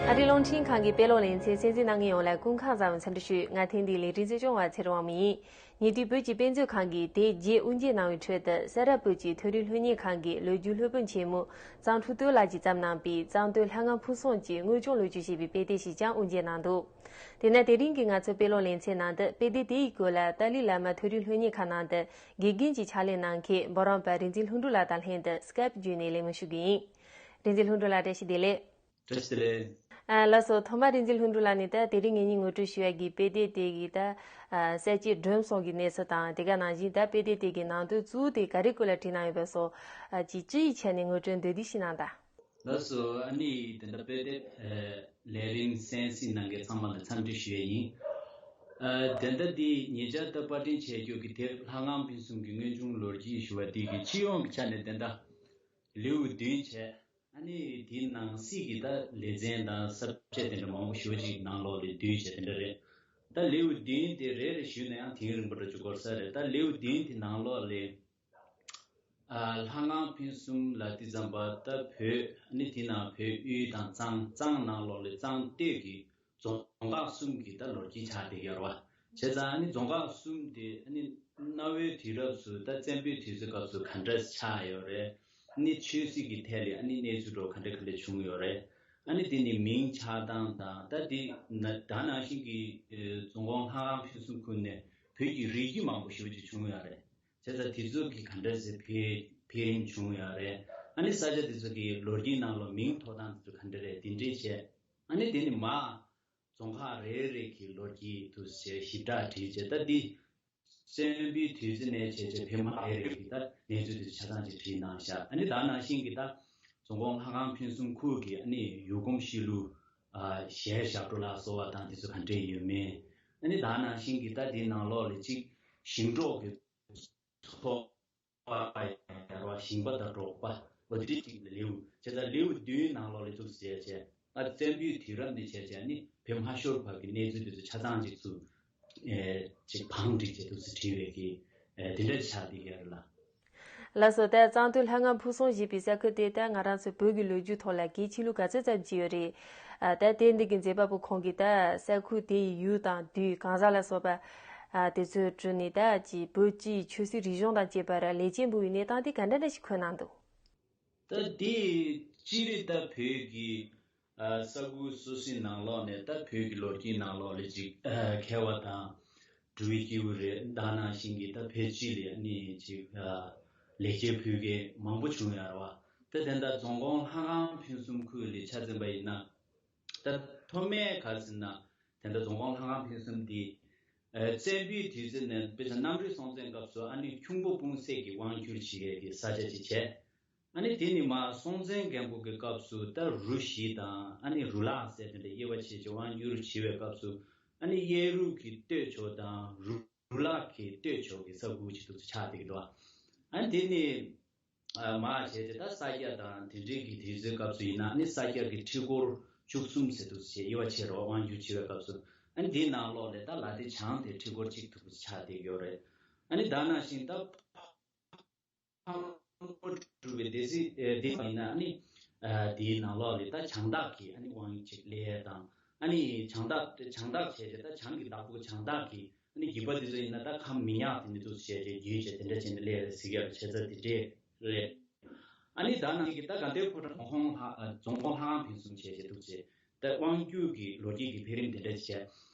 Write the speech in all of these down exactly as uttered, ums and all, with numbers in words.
ཨ་རིའི་རླུང་འཕྲིན་ཁང་གི་དཔེ་ཀློག་ལེ་ཚན་གསན་གཟིགས་གནང་མཁན་ཡོངས་ལ་སྐུ་ཁམས་བཟང་བའི་འཚམས་འདྲི་ཞུ། ང་ཐེངས་འདིའི་ལས་རིམ་གཟིགས་སྐྱོང་བ་ཚེ་རིང་དབང་མོ་ཡིན། ཉེ་དུས་བོད་ཀྱི་དཔེ་མཛོད་ཁང་གིས་དེ་རྗེས་དབུ་འབྱེད་གནང་བའི་ཁྲོད་དུ་ས་རཱ་བོད་ཀྱི་མཐོ་རིམ་སློབ་གཉེར་ཁང་གི་ལོ་རྒྱུས་སློབ་དཔོན་ཆེན་མོ་གཙང་ཕྲུག་སྟོན་ལགས་ཀྱིས་བརྩམས་གནང་པའི་གཙང་སྟོད་ལྷ་ང་ཕུན་སུམ་གྱི་དངོས་བྱུང་ལོ་རྒྱུས་ཞེས་པའི་དཔེ་དེབ་ཞིག་ཀྱང་དབུ་འབྱེད་གནང་འདུག་དེས་ན་དེ་རིང་གི་ང་ཚོའི་དཔེ་ཀློག་ལེ་ཚན་ནང་དུ་དཔེ་དེབ་དེ་ཡི་སྐོར་ལ་ཏཱ་ལའི་བླ་མ་མཐོ་རིམ་སློབ་གཉེར་ཁང་ནང་དུ་དགེ་རྒན་གྱི་ཕྱག་ལས་གནང་མཁན་འབུམ་རམས་པ་རིག་འཛིན་ལྷུན་གྲུབ་ལགས་དང་ལྷན་དུ་སྐའེབ་བརྒྱུད་ནས་གླེང་མོལ་ཞུ་གི་ཡིན། རིག་འཛིན་ལྷུན་གྲུབ་ལགས། བཀྲ་ཤིས་བདེ་ལེགས། བཀྲ་ཤིས་བདེ་ལེགས། ཨ། ལགས་སོ། ཐོག་མར་རིག་འཛིན་ལྷུན་གྲུབ་ལགས་ནས་ད་དེ་རིང་ངེད་གཉིས་ངོ་སྤྲོད་ཞུ་ཡ་གི་དཔེ་དེབ་དེ་གི་ད་ཨ་གསལ་བྱེད་སྒྲོམ་གསུམ་གྱི་གནས་ཚུལ་དང་། དེ་ག་ནང་བཞིན་ད་དཔེ་དེབ་དེ་གི་ནང་དོན་གཙོ་བོ་དེ་ག་རེ་སྐོར་ལ་བྲིས་གནང་ཡོད་པ་སོགས་ཨ་ཅིག་སྤྱི་ཡི་ཆ་ནས་ངོ་སྤྲོད་མདོར་བསྡུས་ཤིག་གནང་དང་། ལགས་སོ། ཨ་ནི་དེ་འདྲ་དཔེ་དེབ་ཨ་ལས་རིམ་གསན་གཟིགས་གནང་མཁན་ཚང་མ་ལ་འཚམས་འདྲི་ཞུ་ཡ་ཡིན། ཨ་དེ་འདྲ་འདི་ཉེ་ཆར་ད་པར་སྐྲུན་བྱས་རྒྱུ་གི་དེབ་ལྷ་ཁང་ཕུན་སུམ་གྱི་དངོས་བྱུང་ལོ་རྒྱུས་ཞུ་བ་འདི་གི་སྤྱི་ཡོངས་ཀྱི་ཆ་ནས་དེ་འདྲ་ལེའུ་བདུན་བྱས། ཨ་ནི་དེའི་ནང་གསེས་ཀྱི་ད་ལེ་ཚན་དང་ས་བཅད་དེ་འདྲ་མང་པོ་ཞེ་པོ་ཅིག་ནང་ལོགས་ལ་བསྡུས་བྱས་དེ་འདྲ་རེད། ད་ལེའུ་བདུན་དེ་རེ་རེ་ཞུས་ན་ཡང་དེང་རིང་པོ་འདྲ་ཅིག་འགོར་ས་རེད། ད་ལེའུ་བདུན་དེ་ནང་ལོགས་ལ་ཨ་ལྷ་ཁང་ཕུན་སུམ་ལ་དེ་ཙམ་པ་ད་བོད་ཨ་ནི་དེ་ནང་བོད་དབུས་དང་གཙང་གཙང་ནང་ལོགས་ལ་གཙང་སྟོད་ཀྱི་རྫོང་ཁག་གསུམ་གྱི་ད་ལོ་རྒྱུས་ཆགས་བསྡད་ཡོད་རེད་བ། བྱས་ཙང་ཨ་ནི་རྫོང་ཁག་གསུམ་དེ་ཨ་ནི་གནའ་བོའི་དུས་རབས་སུ་ད་བཙན་པོའི་དུས་ཚོད་སྐབས་སུ་ག་འདྲ་ཆགས་ཡོད་རེད། ཨ་ནི་ཆོས་སྲིད་ཀྱི་ཐད་ལ་ཨ་ནི་གནས་ཚུལ་འདྲ་བོ་ག་འདྲ་ག་འདྲ་བྱུང་ཡོད་རེད། ཨ་ནི་དེ་ནི་མིང་ཆགས་སྟངས་དང་། ད་དེ་ན་ད་ནང་བཞིན་གྱི་ཨེ་རྫོང་ཁོངས་ལྷ་ཁང་ཕུན་སུམ་ཁུལ་ནས་བོད་ཀྱི་རིགས་རྒྱུད་མང་པོ་ཞེ་པོ་ཅིག་བྱུང་ཡོད་རེད། བྱས་ཙང་དེ་ཚོ་གི་ག་འདྲ་སེ་འཕེལ་འཕེལ་རིམ་བྱུང་ཡོད་རེད། ཨ་ནི་ས་ཆ་དེ་ཚོ་གི་ལོ་རྒྱུས་ནང་ལ་མིང་ཐོགས་སྟངས་དེ་ཚོ་ག་འདྲ་རེད། དེ་འདྲས་བྱས། ཨ་ནི་དེ་ནི་མ་རྫོང་ཁག་རེ་རེ་གི་ལོ་རྒྱུས་དུ་ཞེས་ཞིབ་ཕྲ་བྲིས་བྱས། ད་འདི་བཙན་པོའི་དུས་ཚོད་ནས་བྱས་བྱས་བོད་དམག་རེ་རེ་གི་ད་གནས་ཚུལ་དེ་ཚོ་ཆ་ཚང་ཅིག་བྲིས་གནང་བཞག་ཨ་ནི་ད་ནང་བཞིན་གྱི་ད་རྫོང་ཁོངས་ལྷ་ཁང་ཕུན་སུམ་ཁུལ་གྱི་ཨ་ནི་ཡུལ་གོམས་གཤིས་ལུགས། ཨ་གཞས་ཞབས་བྲོ་ལ་སོགས་པ་དང་དེ་ཚོ་ག་འདྲས་ཡོད་མེད། ཨ་ནི་ད་ནང་བཞིན་གྱི་ད་དེའི་ནང་ལོགས་ལ་གཅིག་ཞིང་འབྲོག་གི་ཚོ་པ་ཡར་བ་ཞིང་པ་དང་འབྲོག་པ་འོ་དེ་གཅིག་ལེའུ་བྱས་ཙང་ལེའུ་བདུན་ནང་ལོགས་ལ་འདུག་ཟེར་བྱས། ཨ་བཙན་པོའི་དུས་རབས་འདི་བྱས་བྱས་ནི་བོད་མ་ཤོར་བར་གྱི་གནས་ཚུལ་དེ་ཚོ་ཆ་ཚང་ཅིག་ཚུར་ཨེ་ཅིག་བང་བསྒྲིགས་བྱས་འདུག་ཟེར་བྲིས་པའི་གི་ཨེ་དེ་འདྲ་ཆགས་བསྡད་ཀྱི་ཡོད་རེད་ལ། ལགས་སོ། ད་གཙང་སྟོད་ལྷ་ང་ཕུན་སུམ་ཞེས་པའི་ས་ཁུལ་དེ་ད་ང་རང་ཚོའི་བོད་ཀྱི་ལོ་རྒྱུས་ཐོག་ལ་གལ་ཆེ་ལོས་ག་ཚོད་ཙམ་ཅིག་ཡོད་རེད། ཨ་ད་དེ་འདི་གི་མཛད་པ་པོ་ཁོང་གིས་ད་ས་ཁུལ་དེ་ཡི་ཡུལ་དང་དུས་གང་ཟག་ལ་སོགས་པ་ཨ་དེ་ཚོའི་ཁྲོད་ནས་ད་ཅིག་བོད་སྤྱིའི་ཆོས་སྲིད་རིག་གཞུང་དང་བཅས་པར་ལེགས་སྐྱེས་འབུལ་བའི་གནས་སྟངས་དེ་ག་འདྲ་འདྲ་ཞིག་འཁོད་གནང་འདུག་ད་དེ་སྤྱིར་ད་བོད་ཀྱི་ཨ་ས་ཁུལ་སོ་སོའི་ནང་ལོགས་ནས་ད་བོད་ཀྱི་ལོ་རྒྱུས་ནང་ལོགས་ལ་ཅིག་ཨ་མཁས་པ་དང་འགྲོ་བའི་སྐྱེས་བུ་རེད། ད་ནང་བཞིན་གྱི་ད་བོད་སྤྱི་ལ་ནི་ཅིག་ཨ་ལེགས་སྐྱེས་ཕུལ་མཁན་མང་པོ་བྱུང་ཡོད་རེད་བ། ད་དེ་འདྲ་རྫོང་ཁོངས་ལྷ་ཁང་ཕུན་སུམ་ཁུལ་ལ་ཆ་མཚོན་པ་ཡིན་ན། ད་ཐོག་མའི་ག་རེ་ཟེར་ན། དེ་འདྲ་རྫོང་ཁོངས་ལྷ་ཁང་ཕུན་སུམ་འདི་ཨ་བཙན་པོའི་དུས་ཚོད་ནས་དཔེ་ཆ་གནམ་རི་སྲོང་བཙན་སྐབས་སུ་ཨ་ནི་ཁྱུང་པོ་སྤུངས་སད་ཀྱིས་དབང་བསྒྱུར་བྱེད་ཡས་ཀྱི་ས་ཆ་ཅིག་བྱས། ཨ་ནི་དེ་ནི་མ་སྲོང་བཙན་སྒམ་པོ་གི་སྐབས་སུ་ད་རུ་བཞི་དང་ཨ་ནི་རུ་ལག་ཟེར་དེ་འདྲ་དབྱེ་བ་ཕྱེ་བྱས་དབང་བསྒྱུར་བྱེད་པའི་སྐབས་སུ་ཨ་ནི་གཡས་རུ་གི་སྟོད་ཕྱོགས་དང་རུ་རུ་ལག་གི་སྟོད་ཕྱོགས་ཀྱི་ས་ཁུལ་ཅིག་ཏུ་ཆགས་བསྡད་ཀྱི་འདུག་ཨ་ནི་དེ་ནི་ཨ་མ་བྱས་ཏེ་ད་ས་སྐྱ་དང་དེ་འདྲའི་གི་དུས་ཚོད་སྐབས་སུ་ཡིན་ན་ཨ་ནི་ས་སྐྱ་གི་ཁྲི་སྐོར་བཅུ་གསུམ་ཟེར་དུ་བྱས་དབྱེ་བ་ཕྱེ་རོགས་དབང་བསྒྱུར་བྱེད་པའི་སྐབས་སུ་ཨ་ནི་དེའི་ནང་ལོགས་ལས་ད་ལ་དེ་བྱང་དེ་ཁྲི་སྐོར་གཅིག་ཐུབ་པ་ཆགས་བསྡད་ཀྱི་ཡོད་རེད། ཨ་ནི་ད་ནང་བཞིན་ད། ཕག་མོ་གྲུ་པའི་སྡེ་སྲིད་ཨེ་སྡེ་པ་ཡིན་ན་ཨ་ནི་ཨ་དེའི་ནང་ལོགས་ལ་ད་བྱང་བདག་གི་ཨ་ནི་དབང་ཅིག་ལས་དང་ཨ་ནི་བྱང་བདག་བྱང་བདག་བྱས་ཏེ་ད་བྱང་གི་བདག་པོ་བྱང་བདག་གི་ཨ་ནི་རྒྱུད་པ་དེ་ཚོ་ཡིན་ན་ད་ཁམས་མི་ཉག་དེ་ནི་འདུག་བྱས་ཏེ་རྒྱུད་བྱས་དེ་འདྲ་བྱས་ནས་ལས་རེད་ཟེར་གྱི་ཡོད་རེད། བྱས་ཙང་དེ་འདྲས་རེད། ཨ་ནི་ད་ནང་གི་ད་དགའ་ལྡན་ཕོ་བྲང་རྫོང་ཁོངས་ལྷ་རྫོང་ཁོངས་ལྷ་ཁང་ཕུན་སུམ་བྱས་བྱས་འདུག་བྱས་ད་དབང་བསྒྱུར་གྱི་ལོ་རྒྱུས་ཀྱི་འཕེལ་རིམ་དེ་འདྲ་བྱས།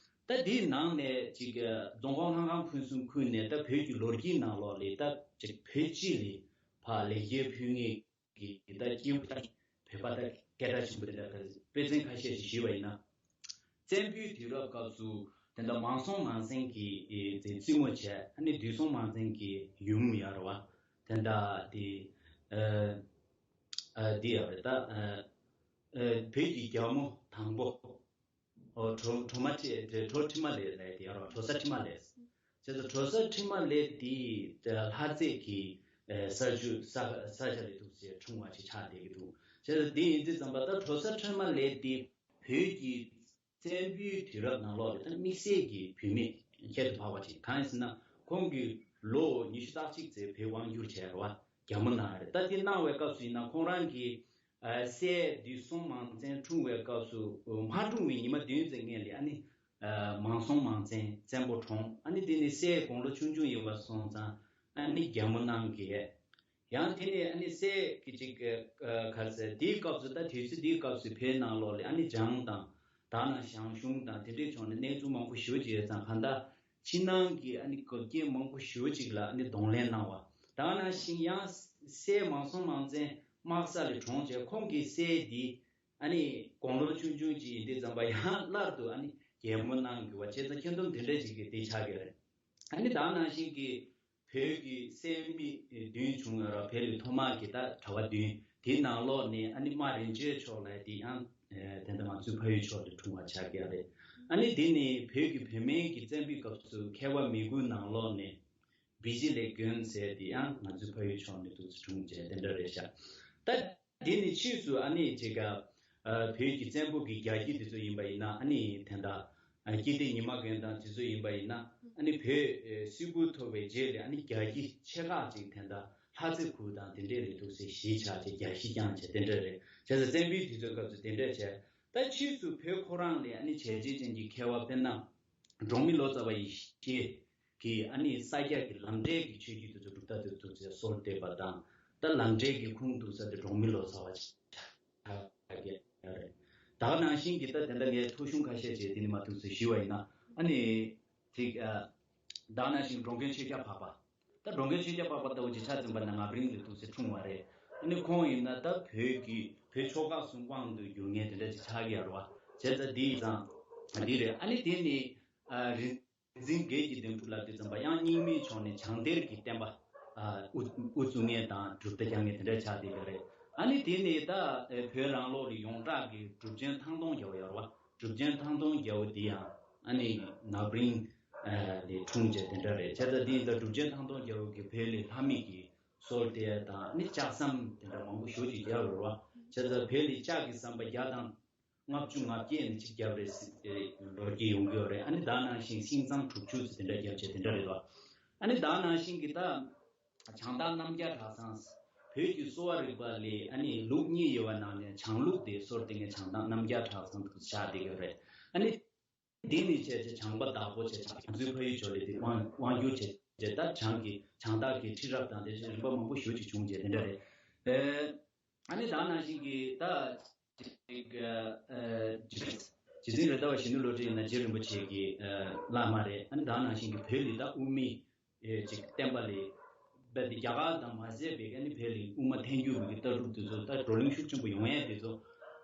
ད་དེའི་ནང་ནས་ཅིག་རྫོང་ཁོངས་ལྷ་ཁང་ཕུན་སུམ་ཁུལ་ནས་ད་བོད་ཀྱི་ལོ་རྒྱུས་ནང་ལོགས་ལས་ད་ཅིག་བོད་སྤྱི་ལ་ཕར་ལེགས་སྐྱེས་ཕུལ་མཁན་གྱི་ད་སྐྱེས་བུ་ད་བོད་པ་ད་སྐད་གྲགས་ཆེན་པོ་དེ་འདྲ་དཔེ་མཚོན་ཁ་ཤས་ཤིག་ཞུས་པ་ཡིན་ན། བཙན་པོའི་དུས་རབས་སྐབས་སུ་དེ་འདྲ་མང་སྲོང་མང་བཙན་གྱི་དེ་བཙུན་མོ་བྱས། ཨ་ནི་བདུད་སྲོང་མང་བཙན་གྱི་ཡུམ་ཡོད་རེད་བ། དེ་འདྲ་དེ་ཨ་ཨ་འདི་ཡོད་རེད་ད། ཨ་ཨ་བོད་ཀྱི་རྒྱལ་མོ་དང་པོ། ཨོ་གྲོ་གྲོ་མ་ཁྲི་དེ་གྲོ་ཁྲི་མ་ལས་ལས་དེ་ཡར་བ་གྲོ་ས་ཁྲི་མ་ལས། བྱས་ཙང་གྲོ་ས་ཁྲི་མ་ལས་དེ་ལྷ་རྫས་ཀྱི་ས་ཆུ་ས་ས་ཆ་ལས་འདུག་ཅེས་འཁྲུངས་པ་ཞིག་ཆགས་བསྡད་ཀྱི་འདུག་བྱས་ཙང་དེ་ཡིན་དུས་ཙམ་པ་ད་གྲོ་ས་ཁྲི་མ་ལས་དེ་བོད་ཀྱི་བཙན་པོའི་དུས་རབས་ནང་ལོགས་ལ་ད་དམིགས་བསལ་གྱི་བུད་མེད་ཁྱད་དུ་འཕགས་པ་ཅིག་གང་ཡིན་ཟེར་ན་ཁོང་གིས་ལོ་ཉི་ཤུ་རྩ་གཅིག་ཙམ་བོད་དབང་བསྒྱུར་བྱས་རེད་བ། རྒྱ་མོ་གནང་ཡ་རེད། ད་དེ་གནང་བའི་སྐབས་སུ་ཡིན་ན་ཁོང་རང་གིས། ཨ་སྲས་འདི་སྲོང་མང་བཙན་འཁྲུངས་པའི་སྐབས་སུ་མ་འཁྲུངས་པའི་ཉི་མ་བདུན་ཙམ་སྔོན་ལ་ཨ་ནི་ཨ་མང་སྲོང་མང་བཙན་བཙན་པོ་གྲོངས། ཨ་ནི་དེ་ནི་སྲས་དགུང་ལོ་ཆུང་ཆུང་ཡིན་པ་སོང་ཙང་ཨ་ནི་རྒྱལ་མོ་གནང་གི། ཡང་དེ་ནས་ཨ་ནི་སྲས་ཀྱི་ཅིག་ཨ་ག་རེ་ཟེར། དེའི་སྐབས་སུ་ད་དུས་ཚོད་དེའི་སྐབས་སུ་བོད་ནང་ལོགས་ལ་ཨ་ནི་འཇང་དང་དག་སྣང་ཞང་ཞུང་དང་དེ་འདྲའི་ཕྱོགས་ནས་གནས་ཚུལ་མང་པོ་ཞེ་པོ་ཅིག་ཡོད་ཙང་། གང་ལྟར་ཕྱི་ནང་གི་ཨ་ནི་འགོག་རྐྱེན་མང་པོ་ཞེ་པོ་ཅིག་ལ་ཨ་ནི་གདོང་ལེན་གནང་བ། དག་སྣང་ཞིང་ཡང་སྲས་མང་སྲོང་མང་བཙན་དམག་ས་ལ་གྲོངས་བྱས། ཁོང་གི་སྲས་འདི་ཨ་ནི་དགུང་ལོ་ཆུང་ཆུང་ཅིག་ཡིན་དུས་ཙམ་པ་ཡང་སླར་དུ་ཨ་ནི་རྒྱལ་མོ་གནང་དགོས་པ་བྱས་ཙང་། ཁྱོན་བསྡོམས་དེ་འདྲ་ཅིག་གི་དེ་ཆགས་ཀྱི་རེད། ཨ་ནི་དག་སྣང་ཞིང་གི་བོད་ཀྱི་སྲས་མི་བདུན་བྱུང་ཡོད་ར། བོད་ལ་ཐོག་མ་གི་ད་གྲྭ་པ་བདུན། དེའི་ནང་ལོགས་ནས་ཨ་ནི་རྨ་རིན་ཆེན་མཆོག་ལབ་དེ་ཡང་ཨེ་དེ་འདྲ་ང་ཚོའི་ཕ་ཡུལ་ཕྱོགས་ལ་འཁྲུངས་པ་ཆགས་ཀྱི་རེད། ཨ་ནི་དེ་ནི་བོད་ཀྱི་བོད་སྨན་གྱི་བཙན་པོའི་སྐབས་སུ་མཁས་པ་མི་དགུའི་ནང་ལོགས་ནས་བི་ཇི་ལེགས་མགོན་ཟེར་དེ་ཡང་ང་ཚོའི་ཕ་ཡུལ་ཕྱོགས་ནས་འདུག་སེ་འཁྲུངས་བྱས་དེ་འདྲ་རེད་ཤག་ད་དེ་ནི་ཕྱིས་སུ་ཨ་ནི་ཅིག་ག་ཨ་བོད་ཀྱི་བཙན་པོ་གི་རྒྱལ་རྒྱུད་དེ་ཚོ་ཡིན་པ་ཡིན་ན། ཨ་ནི་དེ་འདྲ་ཨ་སྐྱིད་ལྡེ་ཉི་མ་མགོན་དང་དེ་ཚོ་ཡིན་པ་ཡིན་ན། ཨ་ནི་བོད་ཨེ་སིལ་བུར་ཐོར་བའི་རྗེས་ལ་ཨ་ནི་རྒྱལ་རྒྱུད་ཆེ་ཁག་ཅིག་དེ་འདྲ་ལྷ་རྩེ་ཁུལ་དང་དེ་འདྲས་ལ་འདུག་སེ་གཞིས་ཆགས་བྱས། རྒྱལ་གཞིས་བསྐྱངས་བྱས་དེ་འདྲ་རེད། བྱས་ཙང་བཙན་པོའི་དུས་ཚོད་སྐབས་སུ་དེ་འདྲས་བྱས། ད་ཕྱིས་སུ་བོད་ཁོ་རང་ལ་ཨ་ནི་བྱས་རྗེས་ཅན་གྱི་མཁས་པ། དཔེར་ན་འབྲོག་མི་ལོ་ཙཱ་བ་ཡེ་ཤེས་ཀྱིས་ཨ་ནི་ས་སྐྱ་གི་ལམ་འབྲས་ཀྱི་ཆོས་བརྒྱུད་དེ་ཚོ་གྲུབ་མཐའ་དེ་ཚོ་ཚོས་སྲོལ་བཏོད་པ་དང་། ད་ལམ་འབྲས་ཀྱི་ཁུངས་གཏུགས་ས་དེ་འབྲོག་མི་ལོ་ཙཱ་བ་ཆགས་ཀྱི་རེད། ད་ག་ནང་བཞིན་གྱི་ད་དེ་འདྲ་ངས་ཐོ་གཞུང་ཁ་ཤས་ཅིག་དེ་ནི་མ་ཐུག་ཚེ་ཞུས་པ་ཡིན་ན། ཨ་ནི་ཅིག་ཨ་ད་ག་ནང་བཞིན་འགྲོ་མགོན་ཆོས་རྒྱལ་འཕགས་པ། ད་འགྲོ་མགོན་ཆོས་རྒྱལ་འཕགས་པ་ལྟ་བུ་ཅིག་ཆ་འཛིན་པ་ན་ང་བར་ལ་འདུག་སེ་འཁྲུངས་པ་རེད། ཨ་ནི་ཁོང་ཡིན་ན་ད་བོད་ཀྱི་བོད་ཆོལ་ཁ་གསུམ་དབང་དུ་བསྒྱུར་མཁན་དེ་འདྲ་ཅིག་ཆགས་ཀྱི་ཡོད་རེད་བ། བྱས་ཙང་འདི་ཙང་འདི་རེད། ཨ་ནི་དེ་ནི་ཨ་རིག་འཛིན་དགེ་བའི་བདུན་ཕྲག་ལབ་དུས་ཙམ་པ་ཡང་རྙིང་མའི་ཕྱོགས་ནས་བྱང་གཏེར་གྱི་བསྟན་པ་ཨ་དབུ་དབུ་བཙུགས་མཁན་དང་གྲུབ་མཐའ་རྒྱག་མཁན་དེ་འདྲ་ཆགས་བསྡད་ཡོད་རེད། ཨ་ནི་དེ་ནས་ད་ཨེ་བོད་རང་ལོགས་ལ་ཡོངས་གྲགས་ཀྱི་གྲུབ་ཆེན་ཐང་སྟོང་རྒྱལ་པོ་ཡོད་རེད་བ། གྲུབ་ཆེན་ཐང་སྟོང་རྒྱལ་པོ་འདི་ཡང་ཨ་ནི་ནག་པིང་ཨ་ནི་འཁྲུངས་བྱས་དེ་འདྲ་རེད། བྱས་ཙང་འདི་ཡིན་ད་གྲུབ་ཆེན་ཐང་སྟོང་རྒྱལ་པོ་གིས་བོད་ལ་ལྷ་མི་གི་སྲོལ་དེ་དང་ཨ་ནི་ལྕགས་ཟམ་དེ་འདྲ་མང་པོ་ཞེ་པོ་ཅིག་བརྒྱབ་ཡོད་རེད་བ། བྱས་ཙང་བོད་ལ་ལྕགས་ཀྱི་ཟམ་པ་བརྒྱ་དང་ལྔ་བཅུ་ང་བརྒྱད་ནས་ཅིག་བརྒྱབ་རེད་ཟེར་ཏེ་ལོ་རྒྱུས་ཡོང་གི་ཡོད་རེད། ཨ་ནི་ད་ག་ནང་བཞིན་ཤིང་ཚང་དྲུག་ཅུ་ཟེར་དེ་འདྲ་བརྒྱབ་བྱས་དེ་འདྲ་རེད་བ། ཨ་ནི་ད་ག་ནང་བཞིན་གྱི་ད་བྱང་སྟག་རྣམ་རྒྱལ་གྲྭ་ཚང་། བོད་ཀྱི་གསོ་བ་རིག་པ་ལས་ཨ་ནི་ལུགས་གཉིས་ཡོད་པ་ནང་ནས་བྱང་ལུགས་དེ་སྲོལ་དེ་ངས་བྱང་སྟག་རྣམ་རྒྱལ་གྲྭ་ཚང་དུ་ཆགས་བསྡད་ཡོད་རེད། ཨ་ནི་འདི་ནི་བྱས་རྗེས་བྱང་པ་བདག་པོ་བྱས། བྱང་ང་ཚོའི་ཕ་ཡུལ་ཕྱོགས་ལས་དེ་དབང་དབང་བསྒྱུར་བྱས་རྗེས་ད་བྱང་གི་བྱང་སྟག་གི་ཁྲི་རབས་དང་དེ་བཞིན་རིམ་པ་མང་པོ་ཞེ་པོ་ཅིག་བྱུང་རྗེས་དེ་འདྲ་རེད། ཨ་ནི་ད་ག་ནང་བཞིན་གྱི་ད་ཅིག་ཨ་རྗེ་རྗེ་བཙུན་རེད་མདའ་བ་གཞོན་ནུ་བློ་གྲོས་ཡིན་ན་རྗེ་རིན་པོ་ཆེ་གི་ཨ་བླ་མ་རེད། ཨ་ནི་ད་ག་ནང་བཞིན་གྱི་བོད་ལ་ད་དབུ་མའི་ཨེ་ཅིག་བསྟན་པ་ལས་རྦད་དེ་རྒྱ་གར་དང་མ་ཟད་པའི་ཨ་ནི་བོད་ལ་དབུ་མ་ཐལ་འགྱུར་བའི་ལྟ་གྲུབ་དེ་ཚོ་ད་བགྲོ་གླེང་ཤུགས་ཆེན་པོ་ཡོང་ཡས་དེ་ཚོ་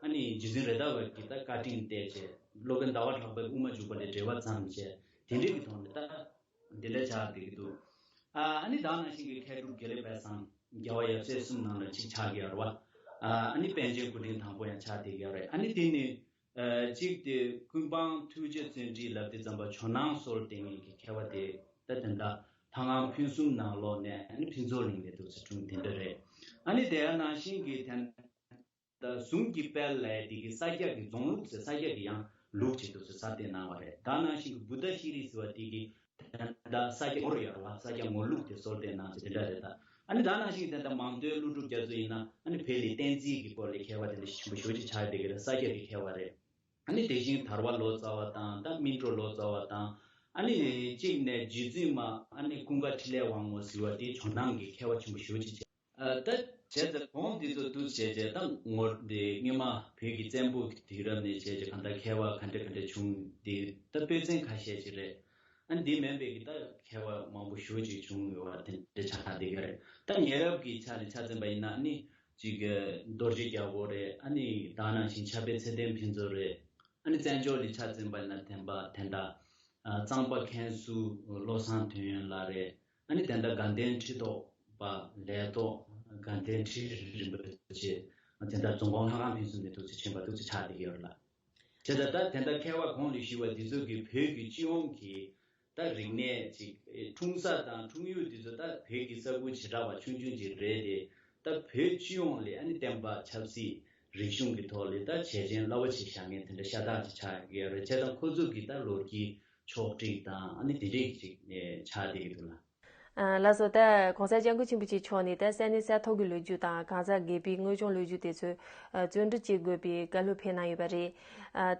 ཨ་ནི་རྗེ་བཙུན་རེད་མདའ་བ་གིས་ད་བཀའ་དྲིན་གཏད་བྱས། སློབ་དཔོན་ཟླ་བ་གྲགས་པས་དབུ་མ་འཇུག་པ་ལས་འགྲེལ་པ་བརྩམས་བྱས། དེ་འདྲའི་གི་ཐོག་ནས་ད་འདི་འདྲ་ཆགས་བསྡད་ཀྱི་འདུག་ཨ་ནི་ད་ག་ནང་བཞིན་གྱི་མཁས་གྲུབ་དགེ་ལེགས་དཔལ་བཟང་རྒྱལ་བ་ཡབ་སྲས་གསུམ་ནང་ལ་གཅིག་ཆགས་ཀྱི་ཡོད་རེད་བ། ཨ་ནི་པཎ་ཆེན་སྐུ་ཕྲེང་དང་པོ་ཡང་ཆགས་བསྡད་ཀྱི་ཡོད་རེད། ཨ་ནི་དེ་ནི་ཨ་གཅིག་དེ་ཀུན་སྤངས་ཐུགས་རྗེ་བརྩོན་འགྲུས་ལབ་དུས་ཙམ་པ་ཇོ་ནང་སྲོལ་དེ་ངེད་ཀྱི་མཁས་པ་དེ་ད་དེ་འདྲ་ལྷ་ཁང་ཕུན་སུམ་ནང་ལོགས་ནས་ཨ་ནི་ཕུན་ཚོགས་གླིང་ནས་འདུག་སེ་འཁྲུངས་དེ་འདྲ་རེད། ཨ་ནི་དེ་ཡང་ནང་བཞིན་གྱི་དེ་ད་གཟུངས་ཀྱི་དཔལ་ལས་དེ་གི་ས་སྐྱ་གི་རྫོང་ལུགས་ཟེར་ས་སྐྱ་གི་ཡང་ལུགས་ཅིག་འདུག་ཟེར་ས་བསྟན་གནང་བ་རེད། ད་ནང་བཞིན་གྱི་བུདྡྷ་ཤྲཱི་ཟེར་བ་དེ་གི་ད་ས་སྐྱ་ངོར་ཡོད་རེད་བ། ས་སྐྱ་ངོར་ལུགས་དེ་སྲོལ་བསྟན་གནང་ཟེར་དེ་འདྲ་རེད། ད་ཨ་ནི་ད་ནང་བཞིན་གྱི་དེ་ད་མང་སྟོན་ཀླུ་སྒྲུབ་རྒྱ་མཚོ་ཡིན་ན་ཨ་ནི་བོད་ལ་བསྟན་རྩིས་ཀྱི་སྐོར་ལ་མཁས་པ་དེ་འདྲ་ཞིག་ཆེན་པོ་ཞེ་པོ་ཅིག་ཆགས་བསྡད་ཀྱི་རེད། ས་སྐྱ་གི་མཁས་པ་རེད། ཨ་ནི་དེ་བཞིན་དར་བ་ལོ་ཙཱ་བ་དང་ད་སྨིན་གྲོལ་ལོ་ཙཱ་བ་དང་། ཨ་ནི་གཅིག་ནས་རྗེ་བཙུན་མ་ཨ་ནི་ཀུན་དགའ་འཕྲིན་ལས་དབང་མོ་ཟེར་བ་དེ་ཇོ་ནང་གི་མཁས་པ་ཆེན་པོ་ཞེ་པོ་ཅིག་བྱས། ཨ་ད་བྱས་ཙང་གོང་འདི་ཚོ་འདུག་བྱས་རྗེས་ད་ངོ་དེ་སྔོན་མ་བོད་ཀྱི་བཙན་པོ་གི་དུས་རབས་ནས་བྱས་རྗེས་གང་ལྟར་མཁས་པ་ག་འདྲ་ག་འདྲ་བྱུང་དེ་ད་དཔེ་མཚོན་ཁ་ཤས་ཅིག་རེད། ཨ་ནི་འདི་མིན་པའི་གི་ད་མཁས་པ་མང་པོ་ཞེ་པོ་ཅིག་བྱུང་ཡོད་པ་དེ་འདྲ་ཆགས་བསྡད་ཀྱི་རེད། ད་ཉེ་རབས་ཀྱི་ཆ་ནས་ཆ་འཛིན་པ་ཡིན་ན་ཨ་ནི་གཅིག་རྡོ་རྗེ་རྒྱལ་པོ་རེད། ཨ་ནི་ད་ནང་བཞིན་ཕྱྭ་པའི་ཚེ་བརྟན་ཕུན་ཚོགས་རེད། ཨ་ནི་བཙན་བྱོལ་ལ་ཆ་འཛིན་པ་ཡིན་ན་དེ་འདྲ་ཨ་གཙང་པ་མཁན་ཟུར་བློ་བཟང་དོན་ཡོད་ལགས་རེད། ཨ་ནི་དེ་འདྲ་དགའ་ལྡན་ཁྲི་ཐོག་པ་ལས་ཐོག་དགའ་ལྡན་ཁྲི་རིན་པོ་ཆེ། དེ་འདྲ་རྫོང་ཁོངས་ལྷ་ཁང་ཕུན་སུམ་ནས་འདུག་སེ་ཕྱིན་པ་འདུག་སེ་ཆགས་བསྡད་ཀྱི་ཡོད་རེད་ལགས། དེ་ལྟར་ད་དེ་འདྲ་མཁས་པ་གོང་ལ་ཞུས་པ་འདི་ཚོ་གིས་བོད་ཀྱི་སྤྱི་ཡོངས་ཀྱི་ད་རིག་གནས་ཅིག་འཁྲུངས་ས་དང་འཁྲུངས་ཡུལ་འདི་ཚོ་ད་བོད་ཀྱི་ས་ཁུལ་བྱེ་བྲག་པ་ཆུང་ཆུང་ཅིག་རེད་དེ། ད་བོད་སྤྱི་ཡོངས་ལ་ཨ་ནི་བསྟན་པ་ཆབ་སྲིད་རིག་གཞུང་གི་ཐོག་ལ་ད་བྱས་རྗེས་རླབས་པོ་ཆེ་བཞག་མཁན་དེ་འདྲ་ཤ་སྟག་ཅིག་ཆགས་ཡོད་རེད། བྱས་ཙང་ཁོ་ཚོ་གི་ད་ལོ་རྒྱུས་ཕྱོགས་བསྒྲིགས་དང་ཨ་ནི་དེ་འདྲས་ཅིག་ཆགས་བསྡད་ཀྱི་འདུག་ལགས། ལགས་སོ། ད་༸གོང་ས་༸སྐྱབས་མགོན་ཆེན་པོ་མཆོག་ནས་ད་ས་གནས་ས་ཐོག་གི་ལོ་རྒྱུས་དང་གང་ཟག་སྒེར་པའི་དངོས་བྱུང་ལོ་རྒྱུས་དེ་ཚོ་བརྩོན་འགྲུས་བྱེད་དགོས་པའི་བཀའ་སློབ་ཕེབས་གནང་ཡོད་པ་རེད།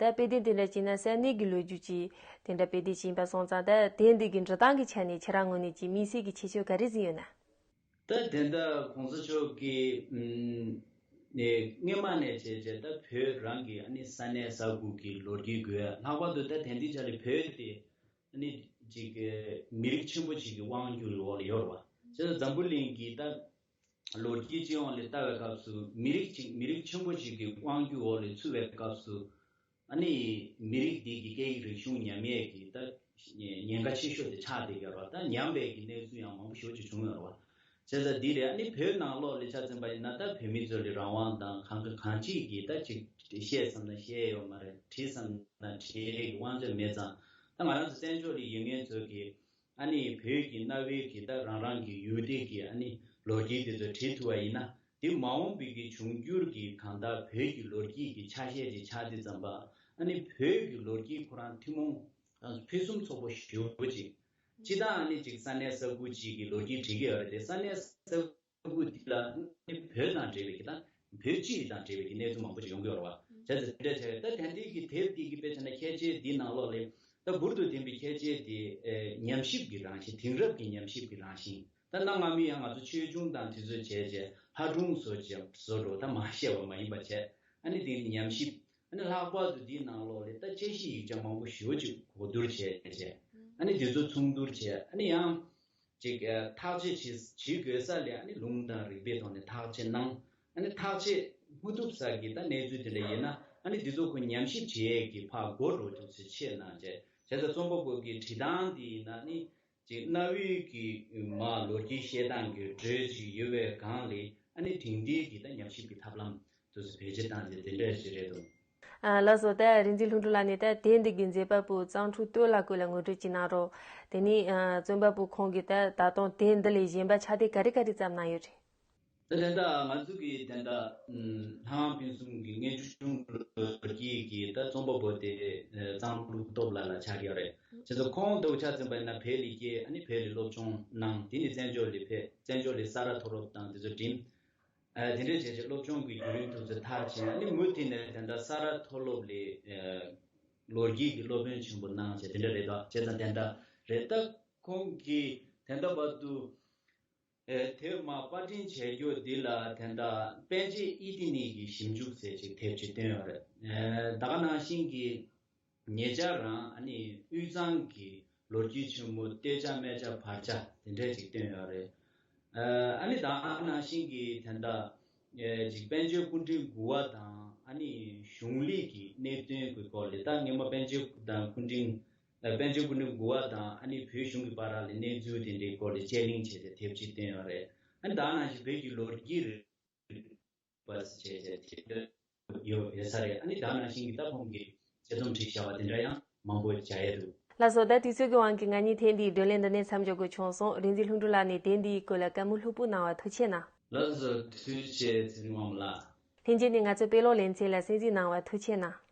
ད་དཔེ་དེབ་དེ་འདྲ་བྱས་ན་ས་གནས་ཀྱི་ལོ་རྒྱུས་ཀྱི་དེ་འདྲ་དཔེ་དེབ་ཅིག་ཡིན་པ་སོང་ཙང་། ད་དེབ་འདི་གི་འབྲི་སྟངས་ཀྱི་ཆ་ནས་ཁྱེད་རང་ངོས་ནས་ཀྱི་དམིགས་བསལ་གྱི་ཁྱད་ཆོས་ག་རེ་གཟིགས་ཡོད་ན། ད་དེ་འདྲ་༸གོང་ས་མཆོག་གིས་ཨམ་ནས་སྔོན་མ་ནས་བྱས་བྱས་ད་བོད་རང་གི་ཨ་ནི་ས་གནས་ས་ཁུལ་གྱི་ལོ་རྒྱུས་དགོས། ལྷག་པར་དུ་ད་དེང་དུས་ཆ་ལ་བོད་དེ་ཨ་ནི་ཅིག་མི་རིགས་ཆེན་པོ་ཅིག་གི་དབང་སྒྱུར་འོག་ལ་ཡོད་རེད་བ། བྱས་ཙང་འཛམ་བུ་གླིང་གི་ད་ལོ་རྒྱུས་སྤྱི་ཡོངས་ལ་ལྟ་བའི་སྐབས་སུ་མི་རིགས་ཅིག་མི་རིགས་ཆེན་པོ་ཅིག་གི་དབང་སྒྱུར་འོག་ལ་ཚུད་པའི་སྐབས་སུ། ཨ་ནི་མི་རིགས་འདི་གི་སྐད་ཡིག་རིག་གཞུང་ཉམས་ཡས་ཀྱི་ད་ཉེན་ཁ་ཆེ་ཤོས་དེ་ཆགས་བསྡད་ཀྱི་ཡོད་རེད་བ། ད་ཉམས་པའི་གི་གནས་ཚུལ་ཡང་མང་པོ་ཞེ་པོ་ཅིག་བྱུང་ཡོད་རེད་བ། བྱས་ཙང་འདི་ལས་ཨ་ནི་བོད་ནང་ལོགས་ལ་ཆ་མཚོན་པ་ཡིན་ན་ད་བོད་མི་ཚོ་ལ་རང་དབང་དང་གང་ག་གང་ཅིག་གི་ད་ཅིག་བཤད་བསམ་ན་བཤད་ཡོད་མ་རེད། བྲིས་བསམ་ན་བྲིས་ཀྱི་དབང་ཆ་མེད་ཙང་། ད་ང་རང་ཚོ་བཙན་བྱོལ་ལ་ཡོད་མཁན་ཚོ་གི་ཨ་ནི་བོད་ཀྱི་གནའ་བོའི་གི་ད་རང་རང་གི་ཡུལ་སྡེ་གི་ཨ་ནི་ལོ་རྒྱུས་དེ་ཚོ་བྲིས་ཐུབ་པ་ཡིན་ན། དེ་མ་འོངས་པའི་གི་འབྱུང་འགྱུར་གྱི་གང་ལྟར་བོད་ཀྱི་ལོ་རྒྱུས་ཀྱི་ཆ་ཤས་ཅིག་ཆགས་དུས་ཙམ་པ། ཨ་ནི་བོད་ཀྱི་ལོ་རྒྱུས་ཁོ་རང་ཐུན་མོང་ཕུན་སུམ་ཚོགས་པོ་ཞེ་པོ་ཅིག་སྤྱིར་བཏང་ཨ་ནི་ཅིག་ས་གནས་ས་ཁུལ་ཅིག་གི་ལོ་རྒྱུས་འབྲི་གི་ཡོད་རེད་དེ། ས་གནས་ས་ཁུལ་འདི་ལ་ཨ་ནི་བོད་དང་འབྲེལ་བའི་གི་ད་བོད་སྤྱི་དང་འབྲེལ་བའི་གི་གནས་ཚུལ་མང་པོ་ཅིག་ཡོང་གི་ཡོད་རེད་བ། བྱས་ཙང་དེ་འདྲ་བྱས་ད་དེང་དུས་ཀྱི་དེབ་འདི་གི་དཔེ་བྱས་ན་ཁྱད་ཆོས་འདི་ནང་ལོགས་ལ་ད་འབུར་དུ་ཐོན་པའི་ཁྱད་ཆོས་འདི་ཉམས་ཞིབ་ཀྱི་རང་བཞིན། དེང་རབས་ཀྱི་ཉམས་ཞིབ་ཀྱི་རང་བཞིན། ད་གནའ་སྔ་མོའི་ཡང་ང་ཚོ་ཆོས་འབྱུང་དང་དེ་ཚོ་བྱས་རྗེས་ལྷ་སྒྲུང་བཟོ་བྱས་བཟོ་འགྲོ་ད་མ་བཤད་པ་མ་ཡིན་པ་བྱས། ཨ་ནི་དེ་ཉམས་ཞིབ། ཨ་ནི་ལྷག་པར་དུ་འདིའི་ནང་ལོགས་ལ་ད་དཔྱད་ཞིབ་ཡིག་ཆ་མང་པོ་ཞེ་པོ་ཅིག་གོ་བསྡུར་བྱས་རྗེས། ཨ་ནི་དེ་ཚོ་ཚོགས་བསྡུར་བྱས། ཨ་ནི་ཡང་ཅིག་ཐག་གཅོད་བྱེད་བྱེད་དགོས་ས་ལ་ཨ་ནི་ལུང་དང་རིགས་པའི་ཐོག་ནས་ཐག་གཅོད་གནང་། ཨ་ནི་ཐག་གཅོད་མ་ཐུབ་ས་གི་ད་གནས་ཚུལ་དེ་འདྲ་ཡིན་ན། ཨ་ནི་དེ་ཚོ་ཁོ་ཉམས་ཞིབ་བྱེད་ཡས་ཀྱི་ཕར་འགོ་འགྲོ་ཐུབ་ཚུལ་ཆེད་གནང་བྱས། བྱས་ཙང་རྩོམ་པ་པོ་གི་བྲིས་སྟངས་དེ་ཡིན་ན་ནི། ཅིག་གནའ་བོའི་གི་མ་ལོ་རྒྱུས་བཤད་སྟངས་ཀྱི་འགྲོས་ཅིག་ཡོད་པའི་སྒང་ལས། ཨ་ནི་དེང་དུས་ཀྱི་ད་ཉམས་ཞིབ་ཀྱི་ཐབས་ལམ་དེ་ཚོ་བེད་སྤྱོད་བཏང་སྟེ་དེ་འདྲ་ཞིག་རེད་འདུག་ཨ། ལགས་སོ། ད་རིག་འཛིན་ལྷུན་གྲུབ་ལགས་ནས་ད་དེབ་འདི་གི་མཛད་པ་པོ་གཙང་ཕྲུག་སྟོད་ལ་སྐོར་ལ་ངོ་སྤྲོད་ཅིག་གནང་རོགས། དེ་ནས་ཨ་རྩོམ་པ་པོ་ཁོང་གིས་ད་ད་དུང་དེབ་འདི་ལས་གཞན་པ་ཕྱག་དེབ་ག་རེ་ག་རེ་བརྩམས་གནང་ཡོད་རེད། ད་དེ་འདྲ་ང་ཚོ་གི་དེ་འདྲ་ལྷ་ཁང་ཕུན་སུམ་གྱི་སྔོན་བྱུང་ལོ་རྒྱུས་ཀྱི་ད་རྩོམ་པ་པོ་དེ་གཙང་ཕྲུག་སྟོད་ལ་ལ་ཆགས་ཀྱི་ཡོད་རེད། བྱས་ཙང་ཁོང་དེ་ཆ་མཚོན་པ་ཡིན་ན་བོད་ལ་སྐྱེས། ཨ་ནི་བོད་ལ་སློབ་སྦྱོང་གནང་། དེ་ནས་བཙན་བྱོལ་ལ་ཕེབས། བཙན་བྱོལ་ལ་ས་རཱ་མཐོ་སློབ་དང་དེ་ཚོ་འགྲིམས། ཨ་དེ་འདྲ་བྱས་བྱས་སློབ་སྦྱོང་གི་བརྒྱུད་རིམ་དེ་ཚོ་མཐར་ཕྱིན། ཨ་ནི་མུ་མཐུད་ནས་དེ་འདྲ་ས་རཱ་མཐོ་སློབ་ལ་ལོ་རྒྱུས་ཀྱི་སློབ་དཔོན་ཆེན་པོ་གནང་བྱས་དེ་འདྲ་རེད་དོ། བྱས་ཙང་དེ་འདྲ་རེད། ད་ཁོང་གིས་དེ་འདྲ་བར་དུ། ཨེ་དེབ་མ་པར་སྐྲུན་བྱས་རྒྱུ་འདི་ལ་དེ་འདྲ་པཎ་ཆེན་ཨི་ཏི་ནི་གི་ཞིབ་འཇུག་ཟེར་ཅིག་དེབ་ཅིག་བཏོན་ཡོད་རེད། ཨེ་ད་ག་ནང་བཞིན་གྱི་ཉེ་ཆར་རང་ཨ་ནི་དབུས་གཙང་གི་ལོ་རྒྱུས་ཆེན་མོ་སྟོད་ཆ་སྨད་ཆ་བར་ཆ་དེ་འདྲ་ཅིག་བཏོན་ཡོད་རེད། ཨེ་ཨ་ནི་ད་ག་ནང་བཞིན་གྱི་དེ་འདྲ་ཨེ་ཅིག་པཎ་ཆེན་སྐུ་ཕྲེང་དགུ་པ་དང་ཨ་ནི་གཞུང་ལས་ཀྱི་གནད་དོན་གྱི་སྐོར་ལ། ད་སྔོན་མ་པཎ་ཆེན་དང་སྐུ་ཕྲེང་ཨ་པཎ་ཆེན་སྐུ་ཕྲེང་དགུ་པ་དང་ཨ་ནི་བོད་གཞུང་གི་བར་ལ་གནས་ཚུལ་དེ་འདྲའི་སྐོར་ལ་དཔྱད་གླེང་བྱས་ཏེ་དེབ་ཅིག་བཏོན་ཡོད་རེད། ཨ་ནི་ད་ག་ནང་བཞིན་བོད་ཀྱི་ལོ་རྒྱུས་རིག་པ་ཟེར་བྱས་ཏེ་དེབ་ཡོད་ཡོད་ས་རེད། ཨ་ནི་ད་ག་ནང་བཞིན་གྱི་ད་ཁོང་གིས་དཔྱད་རྩོམ་བྲིས་བཞག་པ་དེ་འདྲ་ཡང་མང་པོ་མཇལ་ཡས་འདུག་ལགས་སོ། ད་དུས་ཚོད་ཀྱི་དབང་གིས་ང་གཉིས་ཐེངས་འདིའི་བགྲོ་གླེང་འདི་ནས་མཚམས་འཇོག་དགོས་བྱུང་སོང་། རིག་འཛིན་ལྷུན་གྲུབ་ལགས་ནས་དེབ་འདིའི་སྐོར་ལ་བཀའ་མོལ་ལྷུག་པོ་གནང་བར་ཐུགས་རྗེ་གནང་། ལགས་སོ། ཐུགས་རྗེ་ཆེ་ཚེ་རིང་དབང་མོ་ལགས། ལྷན་རྒྱས་ནས་ང་ཚོའི་དཔེ་ཀློག་ལེ་ཚན་ལ་གསན་གཟིགས་གནང་བར་ཐུགས་རྗེ་གནང་།